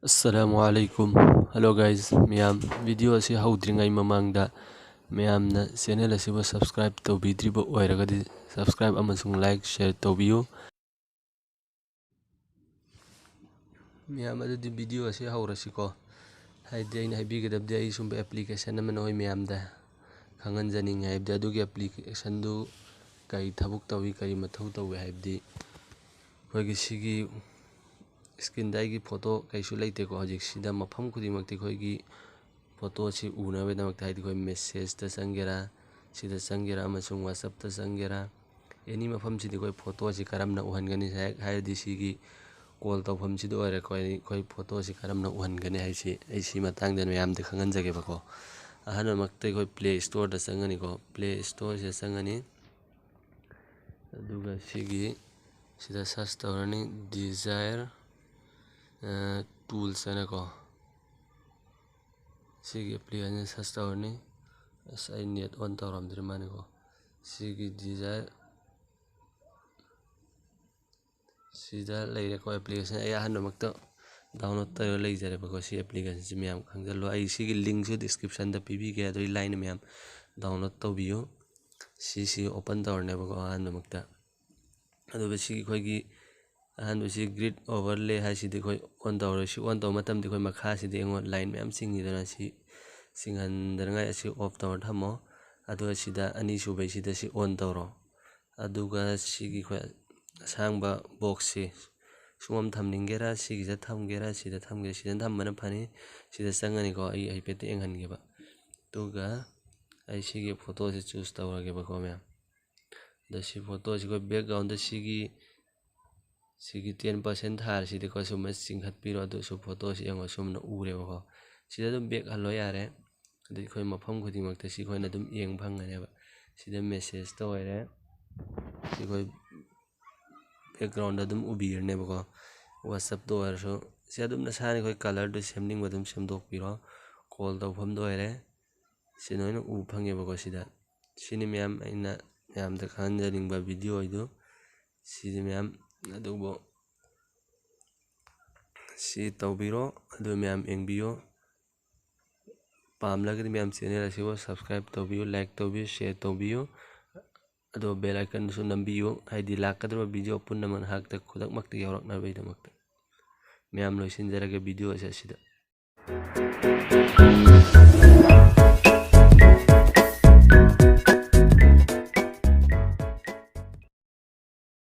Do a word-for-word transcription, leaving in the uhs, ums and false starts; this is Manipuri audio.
ꯑꯁꯂꯥꯃꯨ ꯑꯂꯥꯏꯀꯨꯝ꯫ Hello guys, ꯃꯌꯥꯝ, video ꯑꯁꯤ ꯍꯧꯗ꯭ꯔꯤꯉꯩ ꯃꯃꯥꯡꯗ ꯃꯌꯥꯝꯅ channel ꯑꯁꯤꯕꯨ subscribe ꯇꯧꯕꯤꯗ꯭ꯔꯤꯕ ꯑꯣꯏꯔꯒꯗꯤ subscribe ꯑꯃꯁꯨꯡ like, share ꯇꯧꯕꯤꯌꯨ꯫ ꯃꯌꯥꯝ, ꯑꯗꯨꯗꯤ video ꯑꯁꯤ ꯍꯧꯔꯁꯤꯀꯣ꯫ ꯍꯥꯏꯗꯤ ꯑꯩꯅ ꯍꯥꯏꯕꯤꯒꯗꯕꯗꯤ, ꯑꯩ ꯁꯨꯝꯕ application ꯑꯃ ꯅꯈꯣꯏ ꯃꯌꯥꯝꯗ ꯈꯪꯍꯟꯖꯅꯤꯡꯉꯦ꯫ ꯍꯥꯏꯕꯗꯤ ꯑꯗꯨꯒꯤ applicationꯗꯨ ꯀꯔꯤ ꯊꯕꯛ ꯇꯧꯏ, ꯀꯔꯤ ꯃꯊꯧ ꯇꯧꯏ ꯍꯥꯏꯕꯗꯤ, ꯑꯩꯈꯣꯏꯒꯤ ꯁꯤꯒꯤ screenꯗ ꯑꯩꯒꯤ photo ꯀꯩꯁꯨ ꯂꯩꯇꯦꯀꯣ꯫ ꯍꯧꯖꯤꯛꯁꯤꯗ ꯃꯐꯝ ꯈꯨꯗꯤꯡꯃꯛꯇ ꯑꯩꯈꯣꯏꯒꯤ photo ꯑꯁꯤ ꯎꯅꯕꯒꯤꯗꯃꯛꯇ, ꯍꯥꯏꯗꯤ ꯑꯩꯈꯣꯏ messageꯇ ꯆꯪꯒꯦꯔꯥ, ꯁꯤꯗ ꯆꯪꯒꯦꯔꯥ, ꯑꯃꯁꯨꯡ WhatsAppꯇ ꯆꯪꯒꯦꯔꯥ, any ꯃꯐꯝꯁꯤꯗ ꯑꯩꯈꯣꯏ photo ꯑꯁꯤ ꯀꯔꯝꯅ ꯎꯍꯟꯒꯅꯤ? ꯍꯥꯏ-, ꯍꯥꯏꯔꯗꯤ ꯁꯤꯒꯤ call ꯇꯧꯐꯝꯁꯤꯗ ꯑꯣꯏꯔꯦꯀꯣ꯫ ꯑꯩ-, ꯑꯩꯈꯣꯏ photo ꯑꯁꯤ ꯀꯔꯝꯅ ꯎꯍꯟꯒꯅꯤ ꯍꯥꯏꯁꯤ ꯑꯩ ꯁꯤ ꯃꯇꯥꯡꯗ ꯃꯌꯥꯝꯗ ꯈꯪꯍꯟꯖꯒꯦꯕꯀꯣ꯫ ꯑꯍꯥꯟꯕꯃꯛꯇ ꯑꯩꯈꯣꯏ Play Storeꯗ ꯆꯪꯒꯅꯤꯀꯣ꯫ Play Storeꯁꯤꯗ ꯆꯪꯒꯅꯤ꯫ ꯑꯗꯨꯒ ꯁꯤꯒꯤ ꯁꯤꯗ search ꯇꯧꯔꯅꯤ, Desire, ꯑ, Tools ꯍꯥꯏꯅꯀꯣ꯫ ꯁꯤꯒꯤ application search ꯇꯧꯔꯅꯤ꯫ ꯑꯁ, ꯑꯩ net on ꯇꯧꯔꯝꯗ꯭ꯔꯤ ꯃꯥꯅꯤꯀꯣ꯫ ꯁꯤꯒꯤ Desire ꯁꯤꯗ ꯂꯩꯔꯦꯀꯣ application꯫ ꯑꯩ ꯑꯍꯥꯟꯕꯃꯛꯇ download ꯇꯧꯔ ꯂꯩꯖꯔꯦꯕꯀꯣ꯫ ꯁꯤ applicationꯁꯤ ꯃꯌꯥꯝ ꯈꯪꯖꯜꯂꯣ꯫ ꯑꯩ ꯁꯤꯒꯤ linkꯁꯨ descriptionꯗ ꯄꯤꯕꯤꯒꯦ, ꯑꯗꯨ ꯑꯩ line ꯃꯌꯥꯝ download ꯇꯧꯕꯤꯌꯨ꯫ ꯁꯤꯁꯤ open ꯇꯧꯔꯅꯦꯕꯀꯣ ꯑꯍꯥꯟꯕꯃꯛꯇ꯫ ꯑꯗꯨꯒ ꯁꯤꯒꯤ ꯑꯩꯈꯣꯏꯒꯤ ꯑꯍꯥꯟꯕꯁꯤ grid overlay ꯍꯥꯏꯁꯤꯗꯤ ꯑꯩꯈꯣꯏ on ꯇꯧꯔꯦ꯫ ꯁꯤ on ꯇꯧꯕ ꯃꯇꯝꯗ ꯑꯩꯈꯣꯏ ꯃꯈꯥꯁꯤꯗ ꯑꯩꯉꯣꯟꯗ line ꯃꯌꯥꯝ ꯆꯤꯡꯉꯤꯗꯅ, ꯁꯤ ꯆꯤꯡꯍꯟꯗꯅꯉꯥꯏ ꯑꯁꯤ off ꯇꯧꯔ ꯊꯝꯃꯣ꯫ ꯑꯗꯨꯒ ꯁꯤꯗ ꯑꯅꯤꯁꯨꯕꯩꯁꯤꯗ ꯁꯤ on ꯇꯧꯔꯣ꯫ ꯑꯗꯨꯒ ꯁꯤꯒꯤ ꯑꯩꯈꯣꯏ ꯑꯁꯥꯡꯕ boxꯁꯤ ꯁꯨꯝ ꯊꯝꯅꯤꯡꯒꯦꯔꯥ, ꯁꯤꯒꯤꯁꯤꯗ ꯊꯝꯒꯦꯔꯥ, ꯁꯤꯗ ꯊꯝꯒꯦꯔꯥ, ꯁꯤꯗ ꯊꯝꯕꯅ ꯐꯅꯤ꯫ ꯁꯤꯗ ꯆꯪꯉꯅꯤꯀꯣ, ꯑꯩ ꯍꯥꯏꯐꯦꯠꯇ ꯌꯦꯡꯍꯟꯒꯦꯕ꯫ ꯑꯗꯨꯒ ꯑꯩ ꯁꯤꯒꯤ photoꯁꯤ choose ꯇꯧꯔꯒꯦꯕꯀꯣ ꯃꯌꯥꯝ꯫ ꯑꯗꯣ ꯁꯤ photoꯁꯤ ꯑꯩꯈꯣꯏ backgroundꯗ ꯁꯤꯒꯤ, ꯁꯤꯒꯤ ten percent ꯊꯥꯔꯁꯤꯗꯤꯀꯣ, ꯁꯨꯝꯕ ꯆꯤꯡꯈꯠꯄꯤꯔꯣ꯫ ꯑꯗꯨꯁꯨ photoꯁꯤ ꯌꯦꯡꯉꯣ, ꯁꯨꯝꯅ ꯎꯔꯦꯕꯀꯣ꯫ ꯁꯤꯗ ꯑꯗꯨꯝ back ꯍꯜꯂꯣ ꯌꯥꯔꯦ꯫ ꯑꯗꯩ ꯑꯩꯈꯣꯏ ꯃꯐꯝ ꯈꯨꯗꯤꯡꯃꯛꯇ ꯁꯤ ꯑꯩꯈꯣꯏꯅ ꯑꯗꯨꯝ ꯌꯦꯡꯕ ꯐꯪꯒꯅꯦꯕ꯫ ꯁꯤꯗ messageꯇ ꯑꯣꯏꯔꯦ, ꯁꯤ ꯑꯩꯈꯣꯏ backgroundꯗ ꯑꯗꯨꯝ ꯎꯕꯤꯔꯅꯦꯕꯀꯣ꯫ WhatsAppꯇ ꯑꯣꯏꯔꯁꯨ ꯁꯤ ꯑꯗꯨꯝ ꯅꯁꯥꯅ ꯑꯩꯈꯣꯏ colorꯗꯨ ꯁꯦꯝꯅꯤꯡꯕ ꯑꯗꯨꯝ ꯁꯦꯝꯗꯣꯛꯄꯤꯔꯣ꯫ Call ꯇꯧꯐꯝꯗ ꯑꯣꯏꯔꯦ, ꯁꯤ ꯂꯣꯏꯅ ꯎꯕ ꯐꯪꯉꯦꯕꯀꯣ ꯁꯤꯗ꯫ ꯁꯤꯅꯤ ꯃꯌꯥꯝ ꯑꯩꯅ ꯃꯌꯥꯝꯗ ꯈꯪꯍꯟꯖꯅꯤꯡꯕ video ꯑꯣꯏꯗꯨ꯫ ꯁꯤꯗꯤ ꯃꯌꯥꯝ, ꯑꯗꯨꯕꯨ ꯁꯤ ꯇꯧꯕꯤꯔꯣ꯫ ꯑꯗꯨ ꯃꯌꯥꯝ ꯌꯦꯡꯕꯤꯌꯨ꯫ ꯄꯥꯝꯂꯒꯗꯤ ꯃꯌꯥꯝ channel ꯑꯁꯤꯕꯨ subscribe ꯇꯧꯕꯤꯌꯨ, like ꯇꯧꯕꯤꯌꯨ, share ꯇꯧꯕꯤꯌꯨ꯫ ꯑꯗꯣ bell iconꯗꯨꯁꯨ ꯅꯝꯕꯤꯌꯨ, ꯍꯥꯏꯗꯤ ꯂꯥꯛꯀꯗꯧꯔꯤꯕ video ꯄꯨꯝꯅꯃꯛ ꯅꯍꯥꯛꯇ ꯈꯨꯗꯛꯃꯛꯇ ꯌꯧꯔꯛꯅꯕꯒꯤꯗꯃꯛꯇ꯫ ꯃꯌꯥꯝ, ꯂꯣꯏꯁꯤꯟꯖꯔꯒꯦ video ꯑꯁꯤ ꯑꯁꯤꯗ꯫